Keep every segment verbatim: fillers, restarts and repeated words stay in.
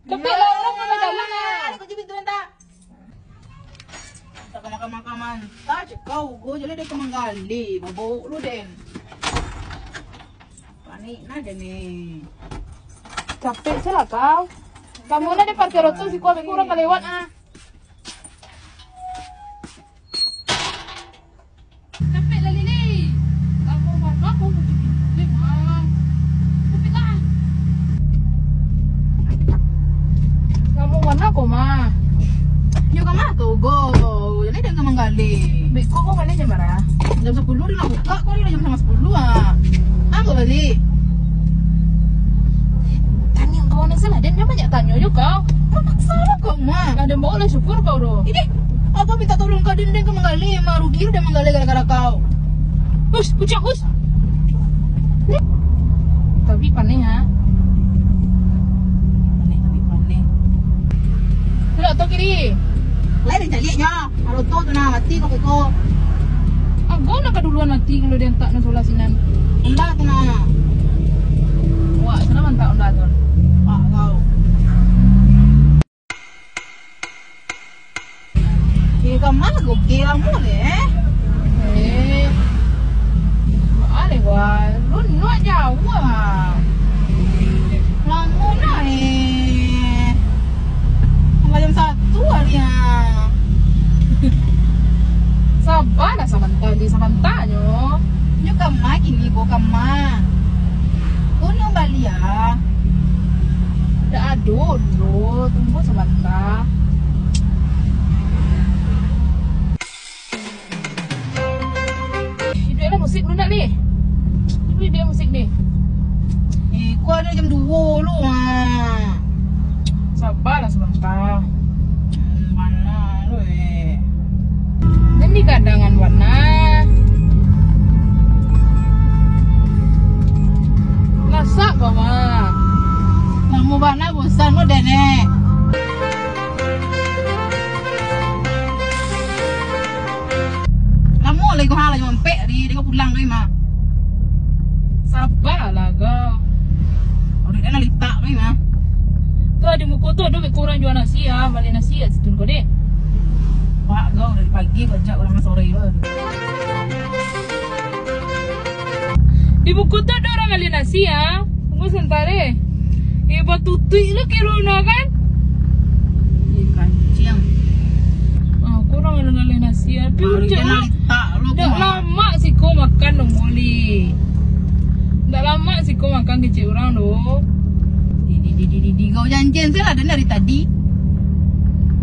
Capek lah, urang ka bajalan lah. Kunci pintu minta. Tak ka makan-makan mantah, cek kau, go jalan dari ka manggali, babok lu den. Panik nah den ni. Capek se lah kau. Kamu nah di parkir oto siko, abih ko urang ka lewat ah. Capek lah, Lili. Lamo bana ko kunci pintu, Lili, mah. Capek lah. Lamo bana ko, mah. Yo, ka ma tu, go? Jadi den ka manggali. Beko ko baliak jam bara? Jam sapuluah den lah buka, ko ni lah jam satangah sapuluah, ah. Apo baliak? Tanyo kawan nan salah, den banyak tanyo jo kau. Mamakso lah kau, mah. Lah den baok lah syukur kau tu. Ih, den, abah minta tolong ka den, den ka manggali, mah rugi den manggali gara-gara kau. Us, kuciak, us. Tapi paneh, ha? Paneh, tapi paneh. Sudah tu kiri. Lai den caliaknyo. Kalau tu, tu nah, mati kau beko. Ago nak kaduluan mati kalau dia antak nan solah sinan. Honda tu nah. Wak, sana mantap Honda tu. Pak kau. Eh, ka ma lah, gokil lamo leh, eh? Eh, baa leh, wah. Lunuak jauah, ah. Lamo lah, eh. Sampai jam satu hari, ah. Sabalah sabanta, Li, sabantanyo. Nyo ka ma kini, ko ka ma? Ko nyo baliak, ah. Dak ado, Li, tunggu sabanta. Iduiklah musik dulu nak, Li. Iduik musik, Li. Eh, ko ado jam duo lu, ha. Sabalah sabanta. Hmm, bana lu, eh. Jadi kadangan bana. Masak, Bama. Lamo bana bosan lu, Denek. Lamo lai ko ha, lah jam ampek tadi, den ka pulang lai mah. Sabalah kau. Aduh, den lah litak lai mah. Tu di muko tu ado beko urang jua nasi, ah, bali nasi kat situ ko deh. Pak, kau dari pagi bajak urang sore tu. Di muko tu ado urang gali nasi, ah. Tunggu sabanta deh. Eh, batutuik lu kiro no kan? Eh, kanciang. Ah, kurang gali-gali nasi, ah. Tapi baru ucap dah lah. Litak lu. Dak mah. Lamak siko makan dong, Li. Dak lamak siko makan kecek urang doh. Di, di, di, di, di, di. Kau janjian se lah den dari tadi.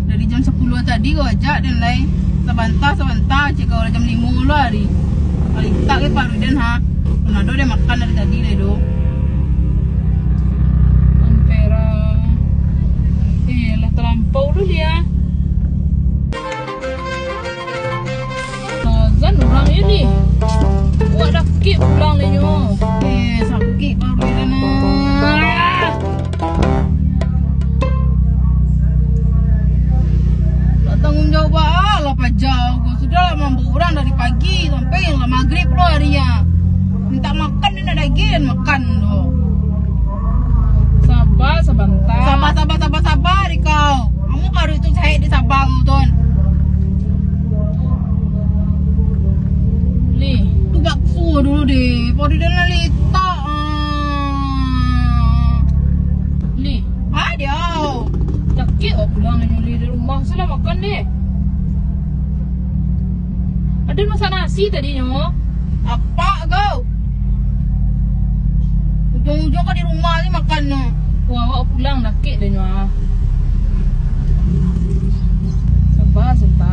Dari jam sapuluah tadi kau ajak den lai. Sabanta, sabanta, cek kau lah jam limo lah hari. Paling tak ke paruik den, ha. Mun ado den makan dari tadi lai doh. Ampera. Eh, lah talampau dulu dia. Azan urang ini. Wak dakek pulang ni nyo. Eh, sakik paruik den, ah. Nak tanggung jawab baa lah paja ko. Sudah lah mambaok urang dari pagi sampai lah magrib lo hari, ah. Mintak makan ni nak dagian makan tu. Saba sabanta. Saba, saba, saba, saba dek kau. Amu paruik tu saik di saba kau tu. Li. Tu bakso dulu deh. Paruik den lah litak, ah. Li. Ah, dia. Sakik awak pulang nyo, Li, dari rumah. Sudah makan deh. Aden masak nasi tadi nyo. Apak kau. Ujuang-ujuang ka di rumah ni makan nyo. Wah, awak pulang dakek deh nyo, ah. Saba, saba.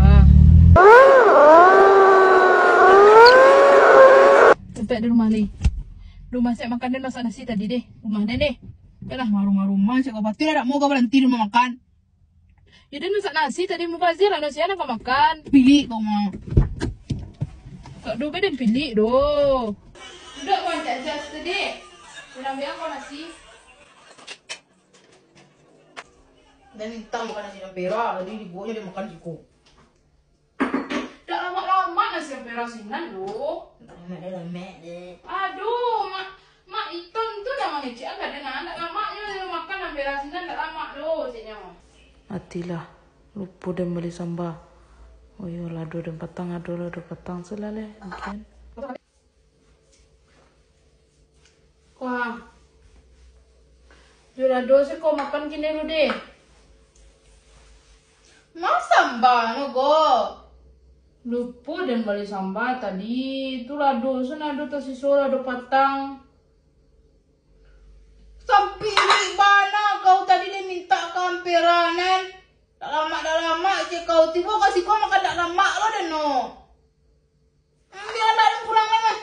Sampai di rumah ni. Rumah siap makan den masak nasi tadi deh. Rumah den deh. Yalah, marumah-rumah, cak kau patuik lah dak mau kau baranti di rumah makan. Ya, den masak nasi tadi, mubazir lah nasi, anak kau makan. Pilik kau mah. Tak do badan pilik doh. Duduak kau, cak jas tadi. Bilang-bilang kau nasi. Dan minta makan nasi dalam pera, tadi dibuatnya dia makan siko. Dak lamak-lamak nasi ampera sinan tu. Lamak deh, lamak deh. Aduh, mak, mak Iton tu nan mangecek agak deh, nah. Dak lamaknyo makan ampera. Sinan ndak lamak doh, ceknyo. Matilah, lupo den bali samba. Oh iyo, lado den patang ado, lado patang se lah leh, mungkin. Wah. Jo lado se ko makan kini lu deh. Ma samba no ko? Lupo den bali samba tadi. Tu lado se nan ado tasiso, lado patang. Sampirik bana kau tadi deh mintak ka amperanan. Dak lamak, dak lamak se kau. Tibo ka siko makan dak lamak lo den no. Hmm, bialah dak den pulang lai mah.